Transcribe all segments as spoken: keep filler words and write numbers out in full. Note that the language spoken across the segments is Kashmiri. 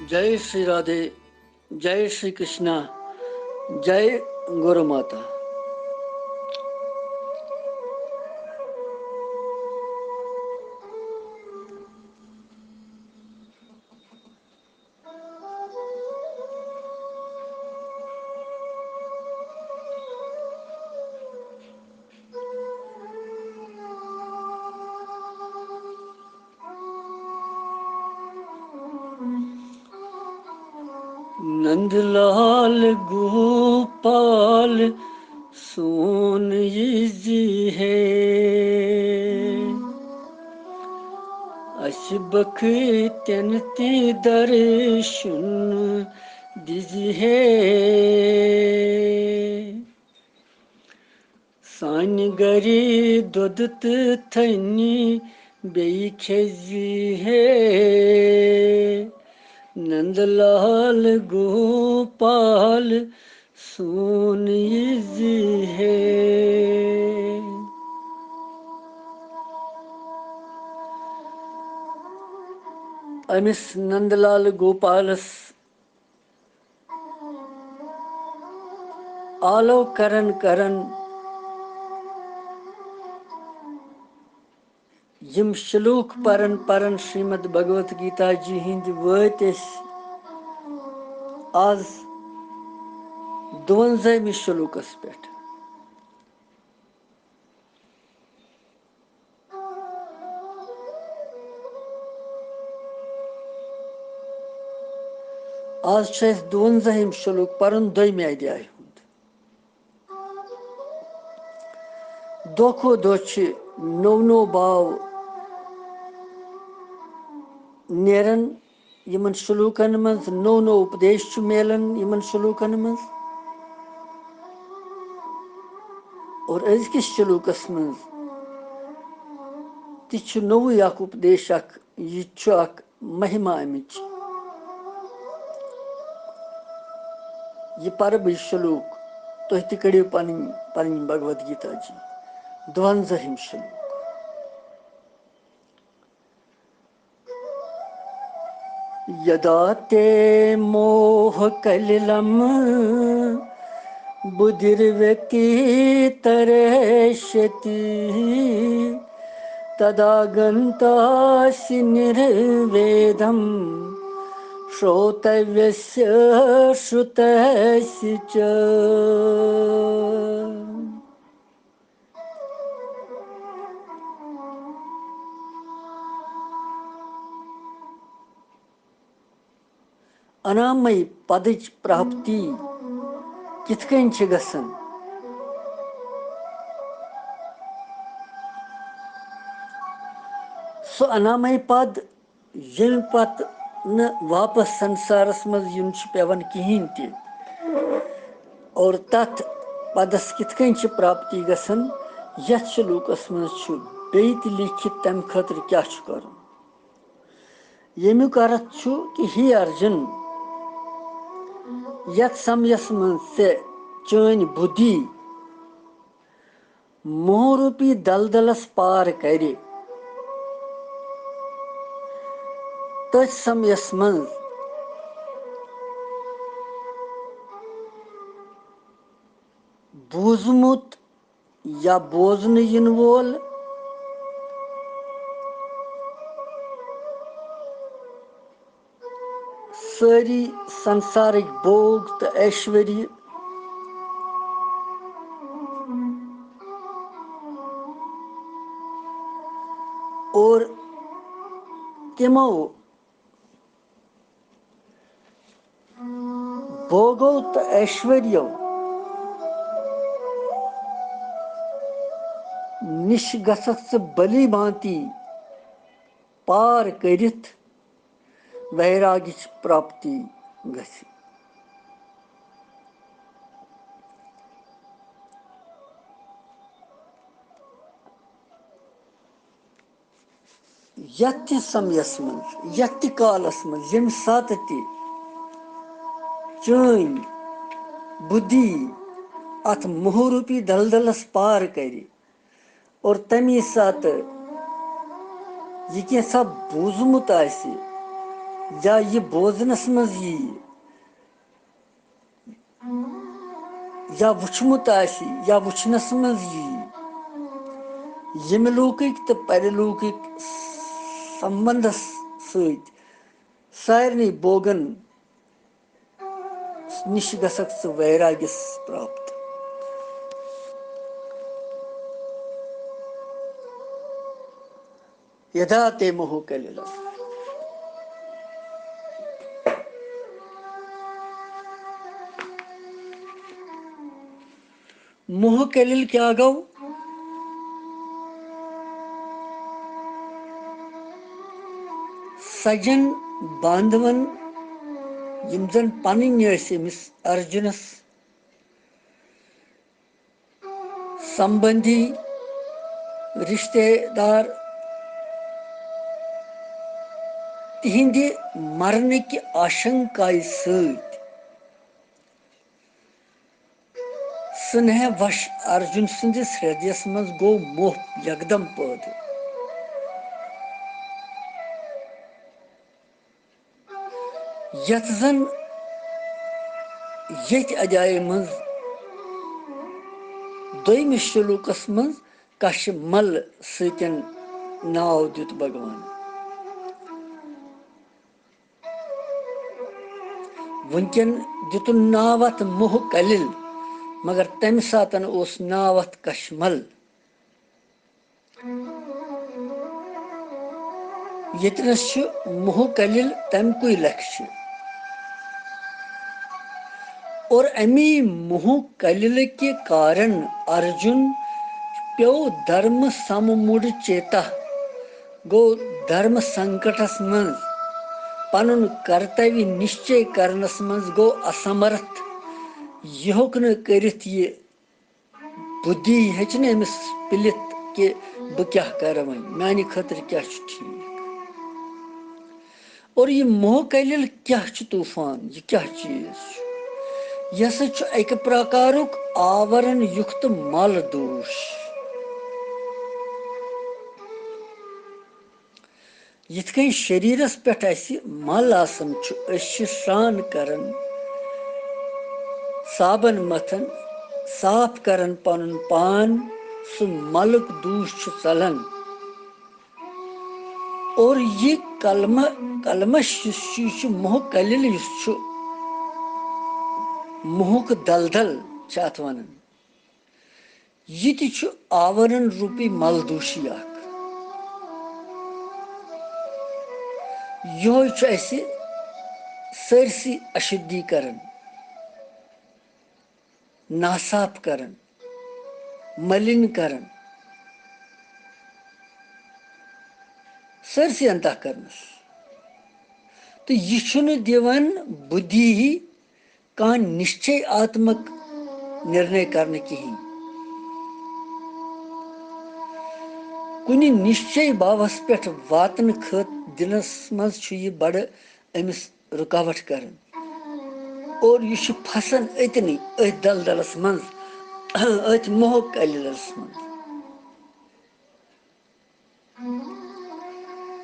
जय श्री राधे, जय श्री कृष्णा, जय गुरु माता। नंदलाल गोपाल सोन इजी है। अशबक तन ते दर्शन दीजी है। سانہِ گرِ دۄدٕ تہٕ تھٔنہِ بیٚیہِ کھیٚزِ ہے۔ نند لال گوپال سون یہِ زِ ہے۔ أمِس نند لال گوپالس آلو کرن کرن یِم شلوک پرن پرن شریمد بھگوت گیتا جی ہٕنٛدۍ وٲتۍ أسۍ آز دُوَنزٲہمِس شلوکس پٮ۪ٹھ۔ آز چھُ اَسہِ دُوَنزٲہِم شلوک پَرُن دوٚیمہِ ادھیایہِ ہُنٛد۔ دۄہ کھۄتہٕ دۄہ چھِ نوٚو نوٚو باو نیران یِمن شلوکن منٛز، نوٚو نوٚو اُپدیش چھُ میلان یِمن شلوکن منٛز۔ اور أزکِس شلوکس منٛز تہِ چھُ نوٚوُے اکھ اُپدیش اکھ، یہِ چھُ اکھ مہما امِچ۔ یہِ پرٕ بہٕ یہِ شلوک، تُہۍ تہِ کٔڑِو پنٕنۍ پنٕنۍ بھگوت گیتا جی، دُوَنزٲہِم شلوک۔ यदा ते मोहकलिलं बुधिर्व्यतितरिष्यति, तदा गन्तासि निर्वेदं श्रोतव्यस्य श्रुतस्य च। انامے پدٕچ پراپتی کِتھ کٔنۍ چھِ گژھان؟ سُہ انامے پد ییٚمہِ پتہٕ نہٕ واپس سنسارس منٛز یُن چھُ پٮ۪وان کِہیٖنۍ تہِ۔ اور تتھ پدس کِتھ کٔنۍ چھِ پراپتی گژھان، یتھ شلوکس منٛز چھُ بیٚیہِ تہِ لیٖکھِتھ تمہِ خٲطرٕ کیٛاہ چھُ کرُن۔ ییٚمیُک ارتھ چھُ کہِ ہے ارجُن، یتھ سمیس منٛز ژےٚ چٲنۍ بُدھی موہ روٗپی دلدلس پار کرِ، تٔتھۍ سمیس منٛز بوٗزمُت یا بوزنہٕ یِنہٕ وول سٲری سنسارٕکۍ بھوگ تہٕ ایشوریہ اور تِمو بھوگو تہٕ ایشوریو نِش گژھکھ ژٕ بھلی بھانتی پار کٔرِتھ ویراگٕچ پراپتی گژھِ۔ یتھ تہِ سمیس منٛز، یتھ تہِ کالس منٛز، ییٚمہِ ساتہٕ تہِ چٲنۍ بُدھی اتھ موہ روٗپی دلدلس پار کرِ اور تمی ساتہٕ یہِ کینٛژھا بوٗزمُت آسہِ، یا یہِ بوزنس منٛز ییہِ، یا وُچھمُت آسہِ، یا وُچھنس منٛز ییہِ، ییٚمہِ لوٗکٕکۍ تہٕ پرلوٗکٕکۍ سمبندس سۭتۍ سارنٕے بوگن نِش گژھکھ ژٕ ویراگس پراپت۔ یدا تے موہ کلِلم۔ موہ کلِل کیٛاہ گوٚو؟ سجن باندھون، یِم زن پنٕنۍ ٲسۍ أمِس ارجُنس سمبندی، رشتہٕ دار، تِہنٛدِ مرنٕکہِ آشنکایہِ سۭتۍ سنیہ وش ارجُن سٕنٛدِس ہردیس منٛز گوٚو موہ یکدم پٲدٕ۔ یتھ زن یتھ ادھیایہِ منٛز دوٚیمِس شلوکس منٛز کش مل سۭتۍ ناو دیُت بھگوان۔ وٕنکٮ۪ن دِتُن ناو اتھ موہ کلِل، مگر تمہِ ساتن اوس ناو اتھ کش مل۔ ییٚتنَس چھُ موہ کلِل تَمہِ کُے لَکھِ چھُ۔ اور اَمی موہ کلِلہٕ کہِ کارن ارجُن پیوٚو دھرم سم مُڈ چیتا، گوٚو دھرم سنکٹس منٛز پنُن کرتویہ نشچے کرنس منٛز گوٚو اسمرتھ، یہِ ہیوٚک نہٕ کٔرِتھ یہِ بُدھی ہیٚچ نہٕ أمِس پِلِتھ کہِ بہٕ کیٛاہ کَرٕ وۄنۍ، میٛانہِ خٲطرٕ کیٛاہ چھُ ٹھیٖک۔ اور یہِ موہ کلِل کیٛاہ چھُ طوٗفان، یہِ کیٛاہ چیٖز چھُ؟ یہِ ہسا چھُ اَکہِ پرکارُک آورن یُکت مل دوٗش۔ یِتھ کٔنۍ شریرس پٮ۪ٹھ اسہِ مل آسان چھُ، أسۍ چھِ سرٛان کران، صابن متھان، صاف کران پنُن پان، سُہ ملُک دوٗش چھُ ژلان۔ اور یہِ کلمہ، کلمش یُس چھُ، یہِ چھُ موہ کلِل یُس چھُ، موہُک دلدل چھِ اتھ ونان۔ یہِ تہِ چھُ آورن روٗپی ملدوٗشی اکھ۔ یِہوٚے چھُ اَسہِ سٲرسٕے اشُدھی کران، ناصاف کران، ملِن کران، سٲرسٕے انتہ کرنس۔ تہٕ یہِ چھُنہٕ دِوان بُدھی کانٛہہ نِشچے آتمک نِرنے کرنہٕ کِہیٖنۍ۔ کُنہِ نِشچے بھاوس پٮ۪ٹھ واتنہٕ خٲط-، دِنس منٛز چھُ یہِ بڑٕ أمِس رُکاوٹ کران۔ اور یہِ چھُ پھسان أتنی، أتھۍ دلدلس منٛز، أتھۍ موہ کلِلس منٛز۔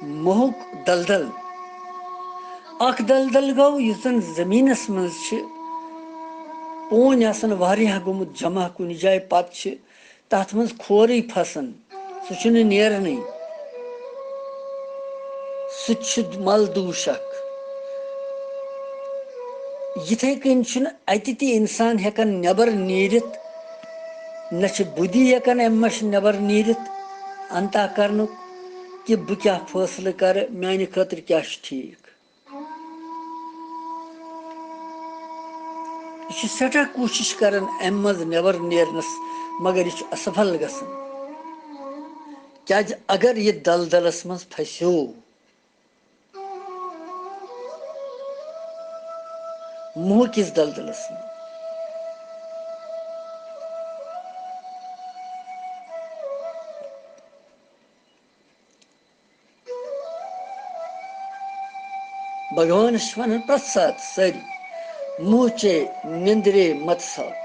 موہُک دلدل۔ اکھ دلدل گوٚو یُس زن زٔمیٖنس منٛز چھِ پونۍ آسان واریاہ گوٚمُت جمع کُنہِ جایہِ، پتہٕ چھِ تتھ منٛز کھورٕے پھسان، سُہ چھُنہٕ نیرنٕے۔ سُہ تہِ چھُ مل دوٗش اکھ۔ یِتھے کٔنۍ چھُنہٕ اتہِ تہِ انسان ہٮ۪کان نٮ۪بر نیٖرِتھ، نہ چھِ بُدھی ہٮ۪کان امہِ منٛز نٮ۪بر نیٖرِتھ، انتہ کرنُک کہِ بہٕ کیٛاہ فٲصلہٕ کرٕ، میانہِ خٲطرٕ کیٛاہ چھُ ٹھیٖک۔ یہِ چھُ سٮ۪ٹھاہ کوٗشِش کران امہِ منٛز نٮ۪بر نیرنس، مگر یہِ چھُ اسفل گژھان۔ کیازِ اگر یہِ دلدلس منٛز پھسیو، موہ کِس دلدلس منٛز۔ بھگوانس چھِ ونان پرٛٮ۪تھ ساتہٕ سٲری، موہ چے نِندرے مت ساتھ۔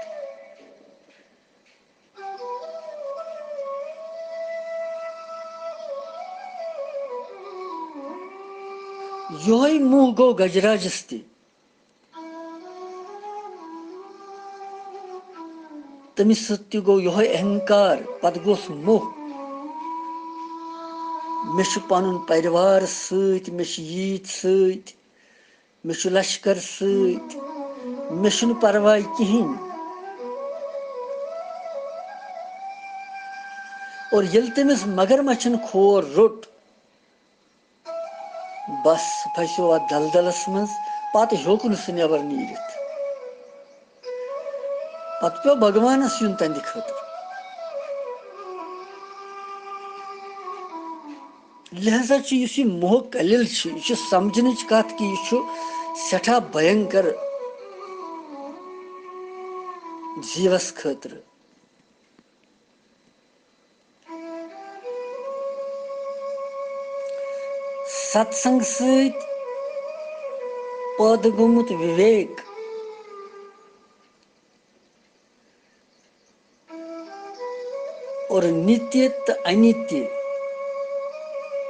یِہوٚے موہ گوٚو گجراجس تہِ۔ تٔمِس سۭتۍ تہِ گوٚو یِہوٚے اہنکار، پتہٕ گوٚوس موہ۔ مےٚ چھُ پنُن پریوار سۭتۍ، مےٚ چھِ ییٖتۍ سۭتۍ، مےٚ چھُ لشکر سۭتۍ، مےٚ چھُنہٕ پرواے کِہیٖنۍ۔ اور ییٚلہِ تٔمِس مگرمچھن کھور روٚٹ، بس، سُہ پھسیو اتھ دلدلس منٛز، پتہٕ ہیوٚک نہٕ سُہ نٮ۪بر نیٖرِتھ۔ پتہٕ پیوٚو بھگوانس یُن تہنٛدِ خٲطرٕ۔ لہذا چھُ یُس یہِ موہ کلِل چھُ، یہِ چھُ سمجھنٕچ کتھ کہِ یہِ چھُ سٮ۪ٹھاہ بھینکر جیٖوس خٲطرٕ۔ ستسنگ سۭتۍ پٲدٕ گوٚمُت وِویک اور نِتہِ تہٕ اَنِتہِ،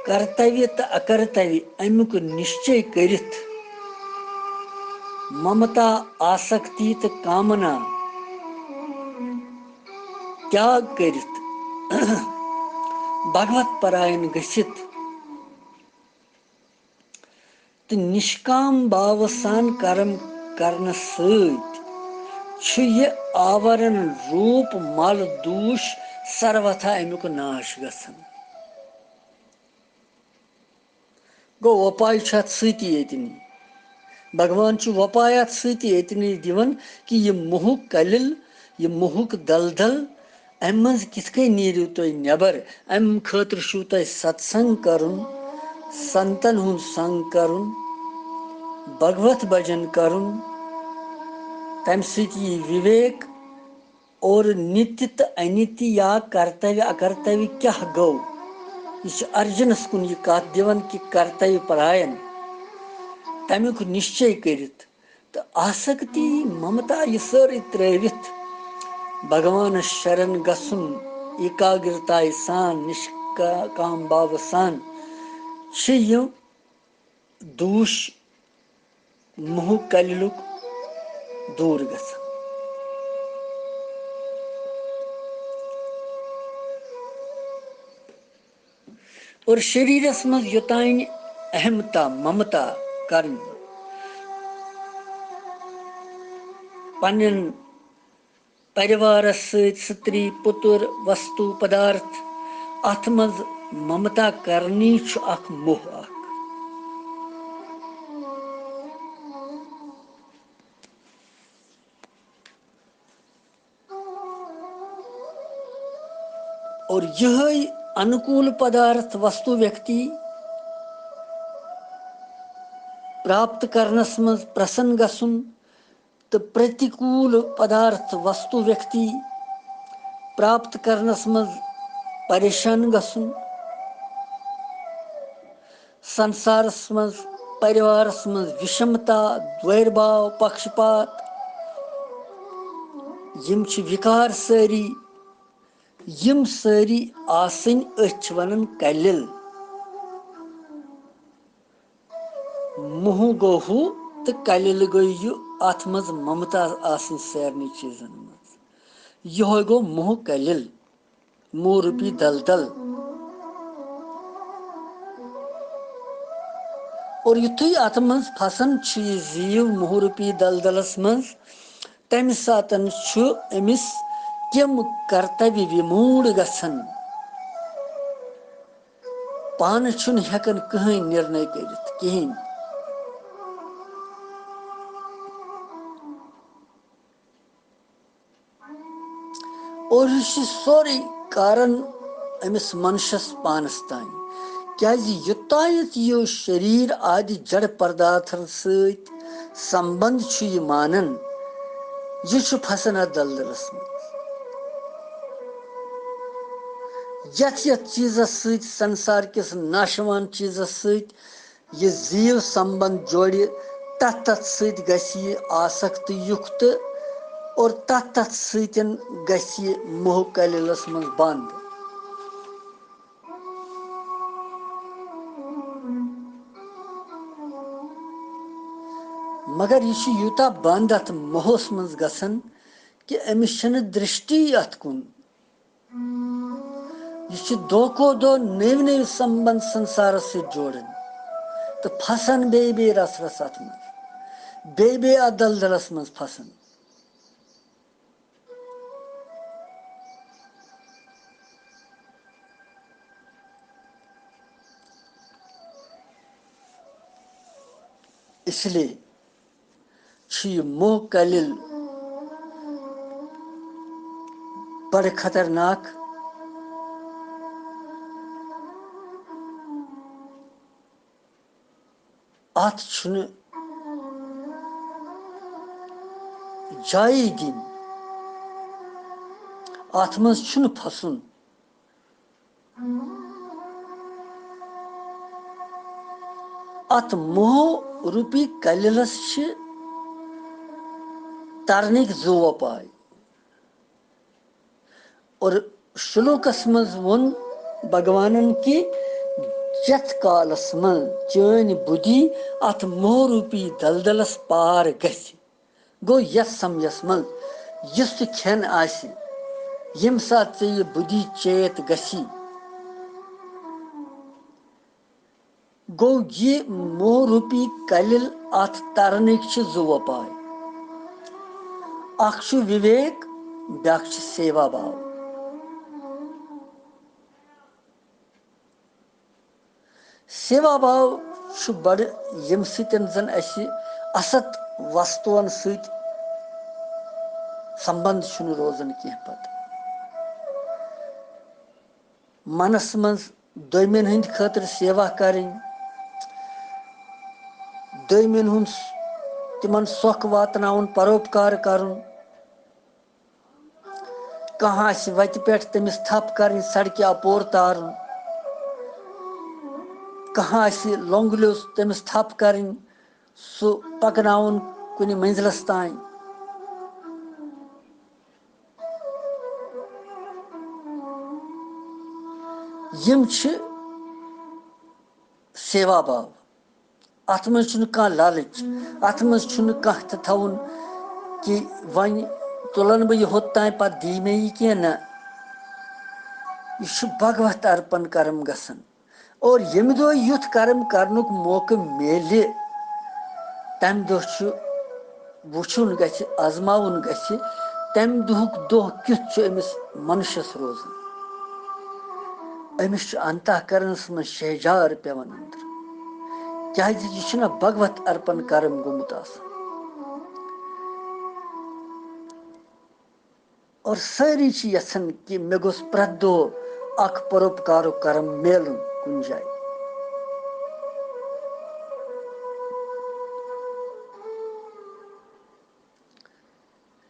کرتویہ تہٕ اکرتویہ اَمیُک نِشچے کٔرِتھ، ممتا، آسکتی تہٕ کامنا تیاگ کٔرِتھ، بھگوت پراین گٔژھِتھ تہٕ نِشکام باوٕ سان کرم کرنہٕ سۭتۍ چھُ یہِ آورن روٗپ مل دوٗش سروتھا اَمیُک ناش گژھان۔ گوٚو، وۄپاے چھُ اَتھ سۭتی ییٚتہِ نی۔ بھگوان چھُ وۄپاے اَتھ سۭتی ییٚتہِ نی دِوان کہِ یہِ موہُک کلِل، یہِ موہُک دلدل، اَمہِ منٛز کِتھ کٔنۍ نیٖرِو تُہۍ نٮ۪بر؟ اَمہِ خٲطرٕ چھُو تۄہہِ ستسنگ کرُن، سنتن ہُنٛد سنگ کرُن، بھگوت بھجن کرُن۔ تَمہِ سۭتۍ یی وِویک۔ اور نِتہِ تہٕ اَنِتہِ یا کرتویہ اکرتویہ کیٛاہ گوٚو؟ یہِ چھُ ارجُنس کُن یہِ کتھ دِوان کہِ کرتویہ پراین، تَمیُک نِشچے کٔرِتھ تہٕ آسکتی، ممتا، یہِ سٲرٕے ترٲوِتھ بھگوانس شرن گژھُن، ایکاگرتایہِ سان، نِشکام باوٕ سان چھِ یِم دوٗش موہ کلِلُک دوٗر گژھان۔ اور شریرس منٛز یوٚتانۍ اہمتا، ممتا کرٕنۍ، پننٮ۪ن پریوارس سۭتۍ، ستری، پُتُر، وستو، پدارتھ، اتھ منٛز ممتا کرنی چھُ اکھ موہ اکھ۔ اور یِہوٚے انوکول پدارتھ وستو ویکتی پراپت کرنس منٛز پرسن گژھُن تہٕ پرتیکول پدارتھ وستو ویکتی پراپت کرنس منٛز پریشان گژھُن، سنسارس منٛز، پریوارس منٛز وشمتا، دویرباو، پکشپات، یِم چھِ وِکار سٲری، یِم سٲری آسٕنۍ، أسۍ چھِ ونان کلِل۔ موہ گوٚو ہُہ تہٕ کلِل گوٚو یہِ، اتھ منٛز ممتا آسٕنۍ سارنٕے چیٖزن منٛز۔ یِہوے گوٚو موہ کلِل، موہ روٗپی دلدل۔ اور یُتھُے اتھ منٛز پھسان چھُ یہِ زیٖو موہ روٗپی دلدلس منٛز، تمہِ ساتن چھُ أمِس تِم کرتویہ وِموٗڑ گژھان، پانہٕ چھُنہٕ ہٮ۪کان کٕہٕنۍ نِرنے کٔرِتھ کِہیٖنۍ۔ اور یہِ چھُ سورُے کارن أمِس منشس پانس تام، کیازِ یوٚتانٮ۪تھ یہِ شریٖر آدِ جڑ پردارتھن سۭتۍ سمبند چھُ یہِ مانان، یہِ چھُ پھسان اتھ دلدلس منٛز۔ یتھ یتھ چیٖزس سۭتۍ، سنسار کِس ناشوان چیٖزس سۭتۍ، یہِ زیٖو سمبند جوڑِ، تتھ تتھ سۭتۍ گژھِ یہِ آسکت یُکت اور تتھ تتھ سۭتۍ گژھِ یہِ موہ کلِلس منٛز بند۔ مگر یہِ چھُ یوٗتاہ بنٛد اَتھ موہَس منٛز گژھان کہِ أمِس چھَنہٕ درشٹی اَتھ کُن۔ یہِ چھُ دۄہ کھۄتہٕ دۄہ نٔوۍ نٔوۍ سمبند سنسارس سۭتۍ جوڑان تہٕ پھسان بیٚیہِ بیٚیہِ رژھ رژھ اَتھ منٛز، بیٚیہِ بیٚیہِ اَتھ دلدلس منٛز پھسان۔ اس لیے چھُ یہِ موہ کلِل بڑٕ خطرناک۔ اتھ چھُنہٕ جایی دِنۍ، اتھ منٛز چھُنہٕ پھسُن۔ اتھ موہ روٗپی کلِلس چھِ ترنٕکۍ زٕ وۄپاے۔ اور شلوکس منٛز ووٚن بھگوانن کہِ یتھ کالس منٛز چٲنۍ بُدھی اتھ موہ روٗپی دلدلس پار گژھِ، گوٚو یتھ سمیس منٛز یُس تہِ کھٮ۪ن آسہِ، ییٚمہِ ساتہٕ ژےٚ یہِ بُدھی چیت گژھی، گوٚو یہِ موہ روٗپی کلِل اتھ ترنٕکۍ چھِ زٕ وۄپاے۔ اکھ چھُ وِویک، بیٛاکھ چھُ سیوا بھاو۔ سیوا بھاو چھُ بڑٕ، ییٚمہِ سۭتۍ زن اسہِ اَسَت وستُوَن سۭتۍ سمبند چھُنہٕ روزان کینٛہہ پتہٕ۔ منس منٛز دوٚیمٮ۪ن ہٕنٛدِ خٲطرٕ سیوا کرٕنۍ، دوٚیمٮ۪ن ہُنٛد س-، تِمن سۄکھ واتناوُن، پروپکار کرُن۔ کانٛہہ آسہِ وتہِ پٮ۪ٹھ، تٔمِس تھپھ کرٕنۍ، سڑکہِ اپور تارُن۔ کانٛہہ آسہِ لۄنٛگہٕ لیوٚس، تٔمِس تھپھ کرٕنۍ، سُہ پکناوُن کُنہِ منزلس تام۔ یِم چھِ سیوا بھاو۔ اتھ منٛز چھُنہٕ کانٛہہ لالچ، اتھ منٛز چھُنہٕ کانٛہہ تہِ تھاوُن کہِ وۄنۍ تُلن بہٕ یہِ ہوٚت تام، پتہٕ دی مےٚ یہِ کینٛہہ، نہ۔ یہِ چھُ بھگوت ارپن کرم گژھان۔ اور ییٚمہِ دۄہ یُتھ کرم کرنُک موقعہٕ میلہِ، تمہِ دۄہ چھُ وٕچھُن گژھِ، آزماوُن گژھِ، تمہِ دۄہُک دۄہ کیُتھ چھُ أمِس منشس روزان۔ أمِس چھُ انتہ کرنس منٛز شہجار پٮ۪وان أنٛدرٕ، کیازِ یہِ چھُنہ بھگوت ارپن کرم گوٚمُت آسان۔ اور سٲری چھِ یژھان کہِ مےٚ گوٚژھ پرٛٮ۪تھ دۄہ اکھ پروپکارُک کرم میلُن کُنہِ جایہِ۔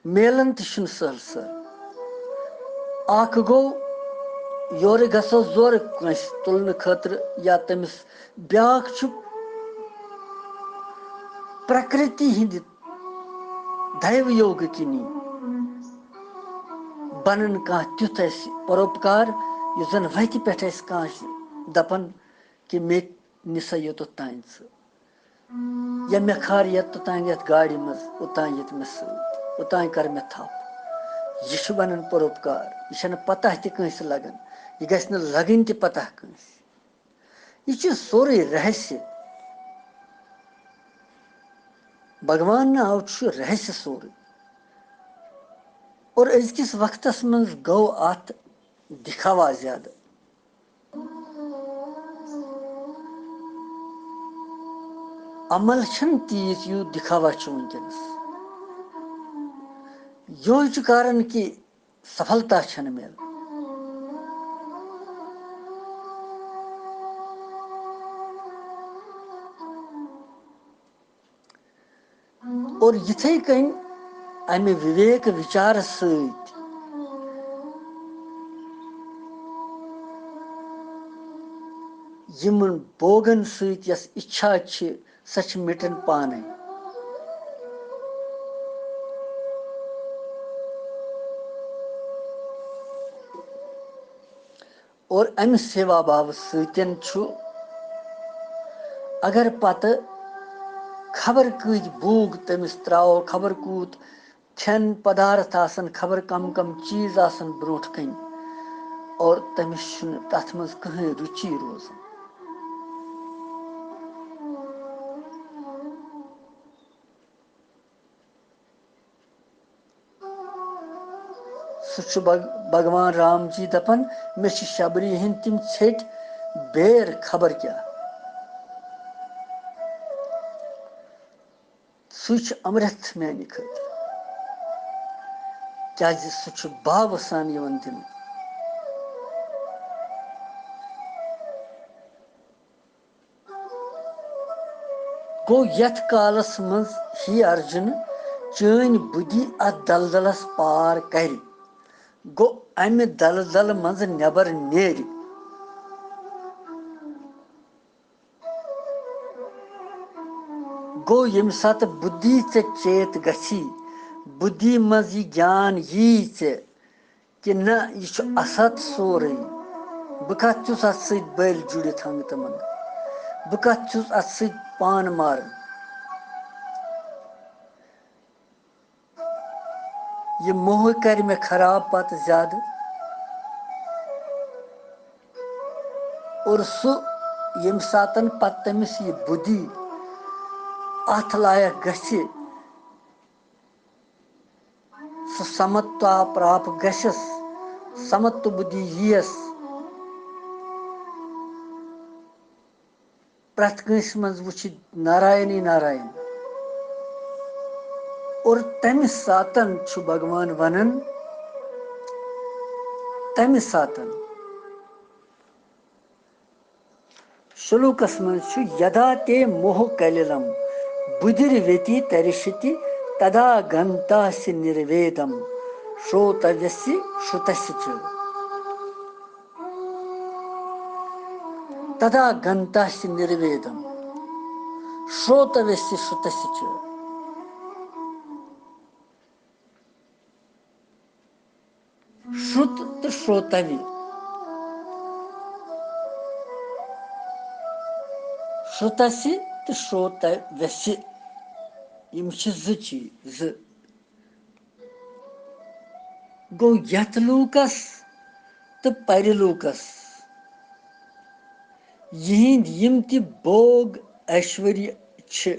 میلان تہِ چھُنہٕ سہل سہل۔ اکھ گوٚو، یورٕ گژھو زورٕ کٲنٛسہِ تُلنہٕ خٲطرٕ یا تٔمِس، بیٛاکھ چھُ پرٛکرتی ہٕنٛدِ دَیو یوگہٕ کِنی بَنان کانٛہہ تیُتھ اَسہِ پَروپکار، یُس زَن وَتہِ پٮ۪ٹھ اَسہِ کانٛہہ چھُ دَپان کہِ مےٚ نِسا یوٚتَتھ تانۍ ژٕ، یا مےٚ کھار یوٚتَتھ تانۍ یَتھ گاڑِ منٛز، اوٚتانۍ ییٚتہِ مےٚ سۭتۍ، اوٚتانۍ کَر مےٚ تھَپھ۔ یہِ چھُ بَنان پَروپکار، یہِ چھَنہٕ پَتہ تہِ کٲنٛسہِ لَگان، یہِ گژھِ نہٕ لَگٕنۍ تہِ پَتہ کٲنٛسہِ۔ یہِ چھُ سورُے رہسیہ۔ بھگوان ناو چھُ رہسیہ سورُے۔ اور أزکِس وقتس منٛز گوٚو اتھ دکھاوا زیادٕ۔ عمل چھُنہٕ تیٖژ یوٗت دکھاوا چھُ وٕنکیٚنس۔ یِہوٚے چھُ کارن کہِ سفلتا چھنہٕ مِلان۔ اور یِتھے کٔنۍ امہِ وِویک وِچارٕ سۭتۍ یِمن بوگن سۭتۍ یۄس اِچھا چھِ، سۄ چھِ مِٹان پانے۔ اور امہِ سیوا بھاوٕ سۭتۍ چھُ، اگر پتہٕ خبر کۭتۍ بوٗگ تٔمِس ترٛاوو، خبر کوٗت کھٮ۪ن پدارتھ آسن، خبر کم کم چیٖز آسن برونٛٹھ کنہِ، اور تٔمِس چھُنہٕ تتھ منٛز کٕہٕنۍ رُچی روزان۔ سُہ چھُ بھگ-، بھگوان رام جی دپان، "مےٚ چھِ شبری ہٕنٛدۍ تِم ژھیٚٹۍ بیر خبر کیٛاہ۔" سُے چھُ امرتھ میانہِ خٲطرٕ، کیازِ سُہ چھُ باوٕ سان یِوان دِنہٕ۔ گوٚو، یتھ کالس منٛز ہی ارجُن چٲنۍ بُدھی اتھ دلدلس پار کرِ، گوٚو، امہِ دلدل منٛز نٮ۪بر نیرِ۔ گوٚو، ییٚمہِ ساتہٕ بُدھی ژےٚ چیت گژھی، بُدھی منٛز یہِ گیان یی ژےٚ کہِ نہ، یہِ چھُ اَسَت سورُے، بہٕ کَتھ چھُس اَتھ سۭتۍ بٔلۍ جُڑِتھ ہنٛگہٕ تہٕ منٛگہٕ، بہٕ کَتھ چھُس اَتھ سۭتۍ پانہٕ ماران۔ یہِ موہ کرِ مےٚ خراب پتہٕ زیادٕ۔ اور سُہ، ییٚمہِ ساتن پتہٕ تٔمِس یہِ بُدھی اتھ لایق گژھِ، سُہ سمتتا پراپت گژھٮ۪س، سمت بُدھی یِیَس، پرٛٮ۪تھ کٲنٛسہِ منٛز وٕچھِ نارایَنٕے نارایَن۔ اور تَمہِ ساتَن چھُ بھگوان وَنان، تَمہِ ساتَن، شلوکَس منٛز چھُ، "یدا تے موہ کلِلم بدھیر ویتی ترشتی، تدا گنتاسی نرویدم شروتویسی شروتسی چ۔" تدا گنتاسی نرویدم شروتویسی شروتسی چ۔ شروت تہٕ شروتوی۔ شروتسی تہٕ شروتویسی۔ یِم چھِ زٕ چیٖز، زٕ۔ گوٚو، یتھ لوکس تہٕ پرلوکس یِہنٛدۍ یِم تہِ بوگ ایشوریا چھِ،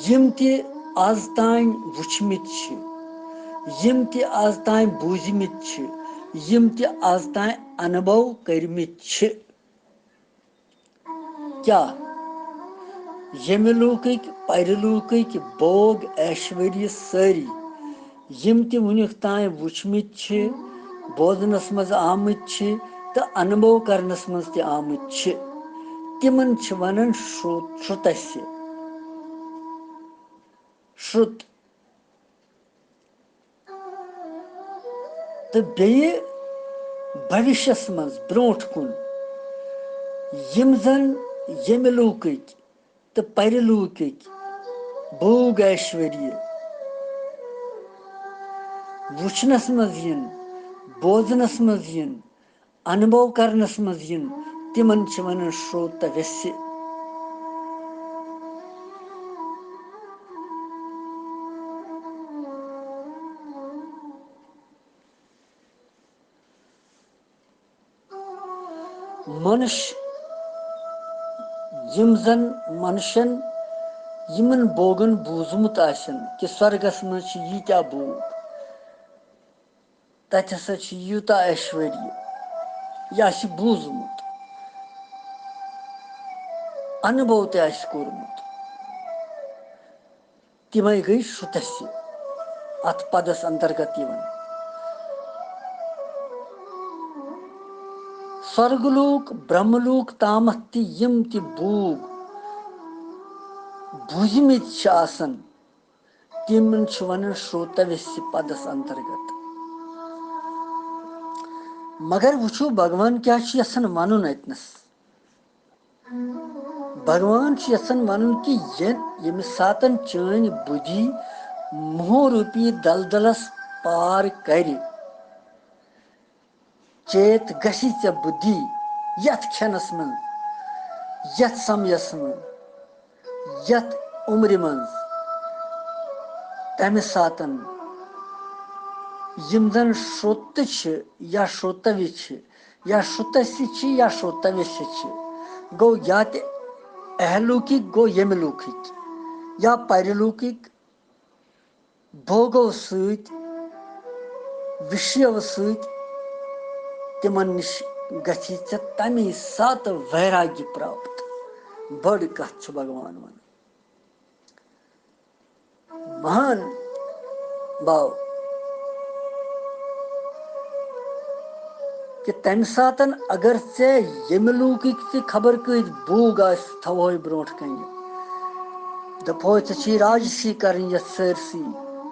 یِم تہِ از تام وٕچھمٕتۍ چھِ، یِم تہِ از تام بوٗزمٕتۍ چھِ، یِم تہِ از تام انبو کٔرمٕتۍ چھِ، کیٛاہ ییٚمہِ لوٗکٕکۍ پرِ لوٗکٕکۍ بوگ ایشوریہ سٲری، یِم تہِ وُنیُک تام وُچھمٕتۍ چھِ، بوزنس منٛز آمٕتۍ چھِ تہٕ انبو کرنس منٛز تہِ آمٕتۍ چھِ، تِمن چھِ ونان شرو-، شرُتسہِ۔ شرُت۔ تہٕ بیٚیہِ بھوشیس منٛز برونٛٹھ کُن یِم زن ییٚمہِ لوٗکٕکۍ تہٕ پرِ لوٗکٕکۍ بھوگ ایشوریہ وُچھنس منٛز یِن، بوزنس منٛز یِن، انبو کرنس منٛز یِن، تِمن چھِ ونان شروتویسی۔ منش، یِم زن منشن یِمن بوگن بوٗزمُت آسن کہِ سۄرگس منٛز چھِ ییٖتیٛاہ بوگ، تتہِ ہسا چھِ یوٗتاہ ایشوریہ، یہِ آسہِ بوٗزمُت، انبو تہِ آسہِ کوٚرمُت۔ تِمے گٔے شرُتسہِ، اتھ پدس انترگت یِوان۔ سۄرگہٕ لوک، برہمہٕ لوک تامتھ تہِ یِم تہِ بوگ بوٗزمٕتۍ چھِ آسان، تِمن چھِ ونان شروتویسی پدس انترگت۔ مگر وٕچھو، بھگوان کیٛاہ چھُ یژھان ونُن اتنس۔ بھگوان چھُ یژھان ونُن کہِ یہِ-، ییٚمہِ ساتن چٲنۍ بُدھی موہ روٗپی دلدلس پار کرِ، چیت گژھی ژےٚ بُدھی یتھ کھٮ۪نس منٛز، یَتھ سمَیَس منٛز، یَتھ عمرِ منٛز، تَمہِ ساتَن یِم زَن شرٛوتہٕ چھِ یا شرٛوتَوِ چھِ، یا شرٛوتَسہِ چھِ یا شرٛوتَوِسہِ چھِ، گوٚو یا تہِ اہلوٗکِک، گوٚو ییٚمہِ لوٗکِک، یا پَرِلوٗکِک، بھوگو سۭتۍ، وِشیو سۭتۍ، تِمن نِش گژھی ژےٚ تَمی ساتہٕ ویراگی پراپت۔ بٔڑ کتھ چھُ بھگوان ونان۔ مہان باو، کہِ تَمہِ ساتَن اگر ژےٚ ییٚمہِ لوٗکٕکۍ تہِ خبر کۭتۍ بوٗگ آسہِ تھاوہوے برونٛٹھ کَنہِ، دَپہوے ژےٚ چھی راجشی کَرٕنۍ یَتھ سٲرسٕے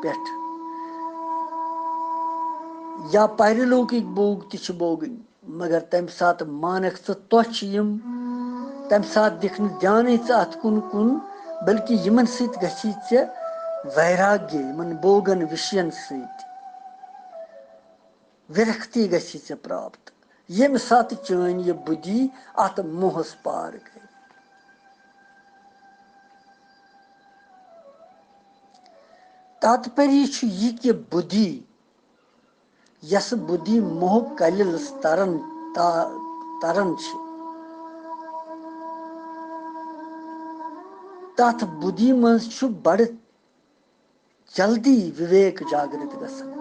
پٮ۪ٹھ، یا پَرِ لوٗکٕکۍ بوٗگ تہِ چھِ بوگٕنۍ، مگر تَمہِ ساتہٕ مانَکھ ژٕ تۄچھ یِم، تَمہِ ساتہٕ دِکھ نہٕ دیانٕے ژٕ اَتھ کُن کُن، بلکہِ یِمَن سۭتۍ گژھی ژےٚ ویراگیہ، یِمَن بوگَن وِشیَن سۭتۍ وِرکتی گژھی ژےٚ پراپت، ییٚمہِ ساتہٕ چٲنۍ یہِ بُدھی اَتھ موہَس پار گٔے۔ تاتپری چھُ یہِ کہِ بُدھی، یۄس بُدھی موہ کلِلس ترن تا-، ترن چھِ، تتھ بُدھی منٛز چھُ بڑٕ جلدی وِویک جاگرت گژھان۔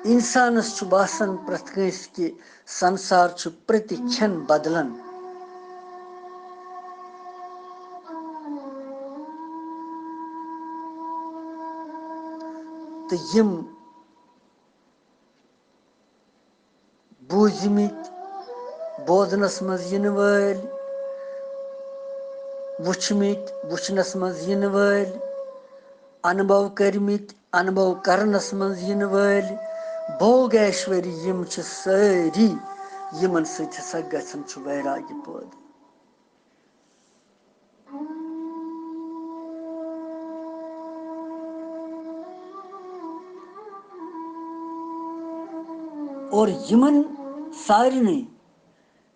انسانس چھُ باسان پرٛٮ۪تھ کٲنٛسہِ کہِ سنسار چھُ پرٛتہِ کھٮ۪ن بدلان۔ تہٕ یِم بوٗزمٕتۍ، بوزنس منٛز یِنہٕ وٲلۍ، وٕچھمٕتۍ، وٕچھنس منٛز یِنہٕ وٲلۍ، انبو کٔرمٕتۍ، انبو کرنس منٛز یِنہٕ وٲلۍ، بھوگیشوری یِم چھِ سٲری، یِمن سۭتۍ ہسا گژھان چھُ ویراگی پٲدٕ۔ اور یِمن سارنٕے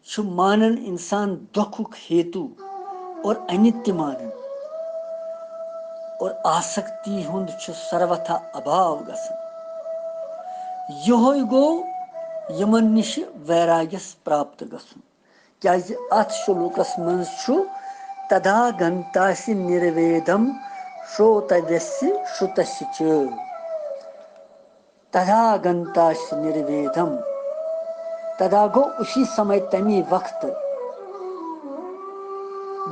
چھُ مانان انسان دۄکھُک ہیتو اور انِتہِ مانان، اور آسکتی ہُنٛد چھُ سروتھا ابھاو گژھان۔ یِہوے گوٚو یِمن نِش ویراگیس پراپت گژھُن۔ کیازِ اتھ شلوکس منٛز چھُ تدا گنتاسی نرویدم شروتویسی شروتسی چ۔ تدا گنتاسی نرویدم۔ تدا گوٚو اسی سمے، تمی وقت۔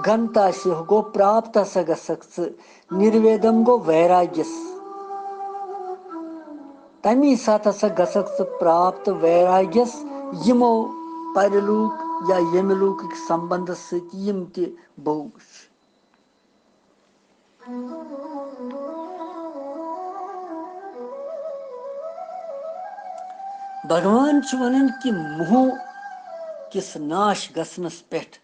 گنتاسی گوٚو پراپت ہسا گژھکھ ژٕ، نرویدم گوٚو ویراگیس۔ تمی ساتہٕ ہسا گژھکھ ژٕ پراپت ویراگیس، یِمو پرلوک یا ییٚمہِ لوکٕکۍ سمبندس سۭتۍ یِم تہِ بوگ چھِ۔ بھگوان چھُ ونان کہِ موہ کِس ناش گژھنس پٮ۪ٹھ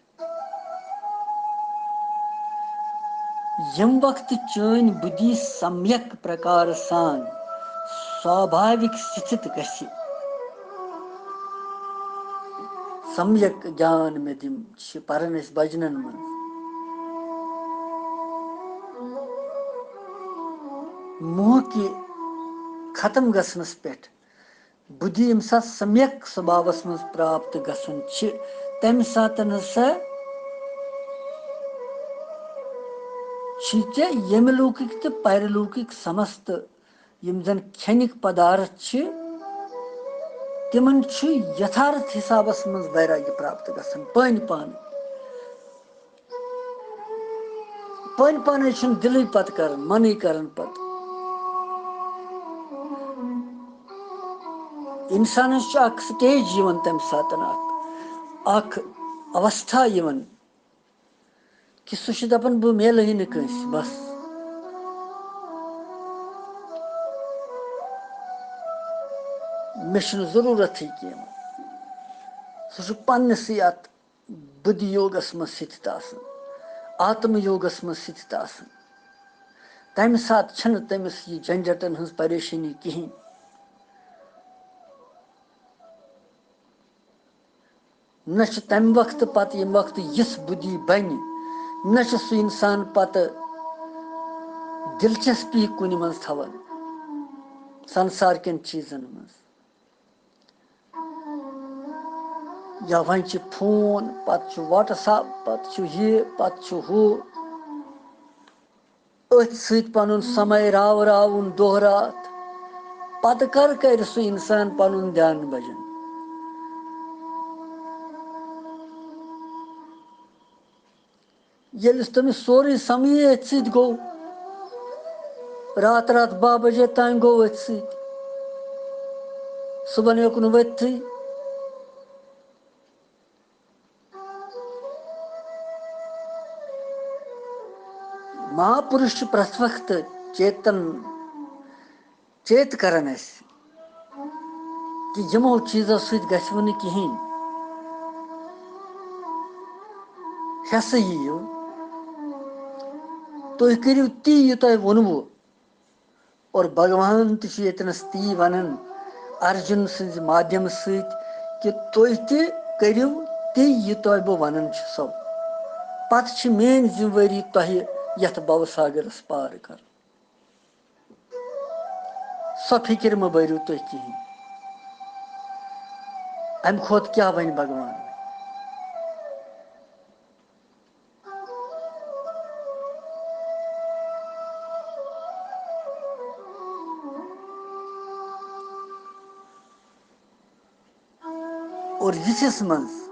ییٚمہِ وقتہٕ چٲنۍ بُدھی سمیک پرکار سان سوابھاوِک سِتھِت گژھِ، سمیک گیان مےٚ دِم، چھِ پران أسۍ بجنن منٛز۔ موہ کہِ ختم گژھنس پٮ۪ٹھ بُدھی ییٚمہِ ساتہٕ سمیک سباوس منٛز پراپت گژھان چھِ، تمہِ ساتہٕ ہسا چھِ ژےٚ ییٚمہِ لوکٕکۍ تہٕ پرلوکٕکۍ سمست یِم زن کھٮ۪نٕکۍ پدارتھ چھِ، تِمن چھُ یتھارتھ حسابس منٛز ویراگی پراپت گژھان پانہٕ پانہٕ۔ پانہٕ پانے چھُنہٕ دِلٕے پتہٕ کران، منٕے کران پتہٕ۔ انسانس چھُ اکھ سٹیج یِوان تمہِ ساتہٕ، اکھ، اکھ اوستھا یِوان کہِ سُہ چھُ دَپان، "بہٕ میلہٕ ہٕے نہٕ کٲنٛسہِ، بَس۔ مےٚ چھُنہٕ ضروٗرتھٕے کینٛہہ۔" سُہ چھُ پننِسٕے اَتھ بُدھ یوگَس منٛز سِتھِت آسان، آتم یوگَس منٛز سِتھِت آسان۔ تَمہِ ساتہٕ چھَنہٕ تٔمِس یہِ جھنجھٹَن ہٕنٛز پریشٲنی کِہیٖنۍ۔ نہ چھُ تَمہِ وقتہٕ پَتہٕ، ییٚمہِ وقتہٕ یِژھ بُدھی بَنہِ، نہ چھُ سُہ اِنسان پَتہٕ دِلچسپی کُنہِ منٛز تھاوان، سنسار کٮ۪ن چیٖزن منٛز۔ یا وۄنۍ چھِ فون، پَتہٕ چھُ WhatsApp، پَتہٕ چھُ یہِ، پَتہٕ چھُ ہُہ۔ أتھۍ سۭتۍ پَنُن سَمے راو راوُن دۄہ راتھ۔ پَتہٕ کر کرِ سُہ اِنسان پَنُن دھیان بَجن؟ ییٚلہِ تٔمِس سورُے سَمے أتھۍ سۭتۍ گوٚو، راتھ راتھ باہ بجے تام گوٚو أتھۍ سۭتۍ، صُبحن ہیوٚک نہٕ ؤتھٕے۔ مہاپُرُش چھُ پرٛٮ۪تھ وقتہٕ چیتن، چیت کران اَسہِ کہِ یِمو چیٖزو سۭتۍ گژھِ وٕ نہٕ کِہیٖنۍ۔ ہٮ۪سہٕ یِیِو، تُہۍ کٔرِو تی، یہِ تۄہہِ ووٚنوُ۔ اور بھگوان تہِ چھُ ییٚتنَس تی وَنان ارجُن سٕنٛزِ مادھیم سۭتۍ کہِ تُہۍ تہِ کٔرِو تی، یہِ تۄہہِ بہٕ وَنان چھُسو۔ پَتہٕ چھِ میٛٲنۍ ذِمہٕ وٲری تۄہہِ یَتھ بَوٕ ساگرَس پار کَرُن۔ سۄ فِکِر مہٕ بٔرِو تُہۍ کِہیٖنۍ۔ اَمہِ کھۄتہٕ کیٛاہ وَنہِ بھگوان؟ اور یِتھِس منٛز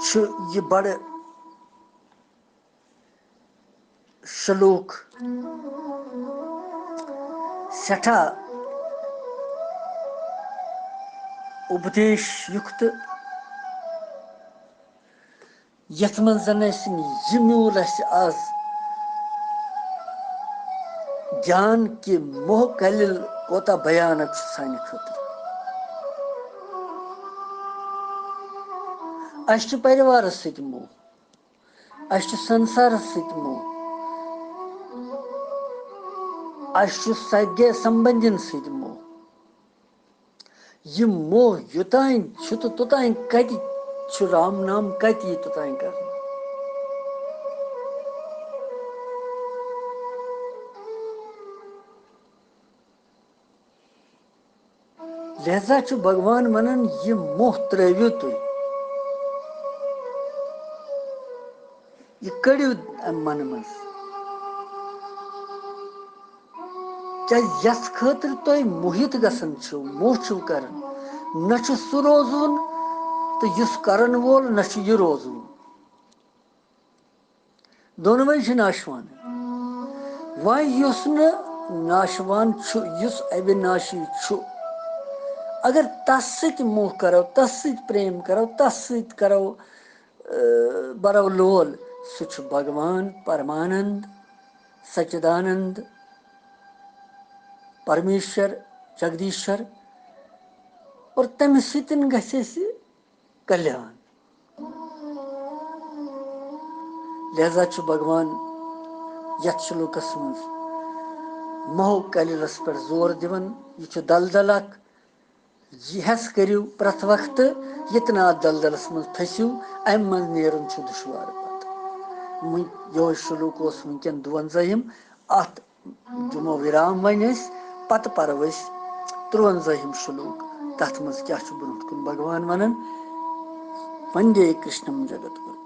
چھُ یہِ بڑٕ شلوک سٮ۪ٹھاہ اُپدیش یُکت، یَتھ منٛز زَن اَسہِ یہِ میوٗل اَسہِ آز گیان کہِ موہ کلِل کوتاہ بھیانک چھُ سانہِ خٲطرٕ۔ اَسہِ چھُ پریوارس سۭتۍ موہ، اَسہِ چھُ سنسارس سۭتۍ موہ، اَسہِ چھُ سگے سمبندین سۭتۍ موہ۔ یہِ موہ یوٚتام چھُ تہٕ توٚتام کَتہِ چھُ رام نام، کَتہِ یی توٚتام کرنہٕ؟ لہذا چھُ بھگوان وَنان، یہِ موہ ترٲوِو تُہۍ، یہِ کٔڑِو اَمہِ منہٕ منٛز۔ کیٛازِ یَتھ خٲطرٕ تُہۍ موہِت گژھان چھِو، موہ چھِو کران، نہ چھُ سُہ روزوُن تہٕ یُس کرن وول، نہ چھُ یہِ روزوُن۔ دۄنوَے چھِ ناشوان۔ وۄنۍ یُس نہٕ ناشوان چھُ، یُس اوِناشی چھُ، اگر تَس سۭتۍ موہ کرو، تَس سۭتۍ پریم کرو، تَس سۭتۍ کرو، اۭں، بَرو لول، سُہ چھُ بھگوان پرمانند، سچدانند، پرمیشور، جگدیشور، اور تٔمِس سۭتۍ گژھِ اَسہِ کلیان۔ لہذا چھُ بھگوان یَتھ شلوکس منٛز موہ کلِلس پٮ۪ٹھ زور دِوان، یہِ چھُ دلدل اکھ، یہِ ہٮ۪س کٔرِو پرٛٮ۪تھ وقتہٕ، ییٚتہِ نہٕ اَتھ دلدلس منٛز پھٔسِو، اَمہِ منٛز نیرُن چھُ دُشوار پتہٕ۔ وۄنۍ یِہوٚے شلوک اوس وٕنکٮ۪ن دُوَنزٲہِم، اَتھ دِمو وِرام وۄنۍ أسۍ، پتہٕ پرو أسۍ تُرٛوَنزٲہِم شلوک، تَتھ منٛز کیٛاہ چھُ برٛونٛٹھ کُن بھگوان وَنان، وندے کرشنم جگت گُرو۔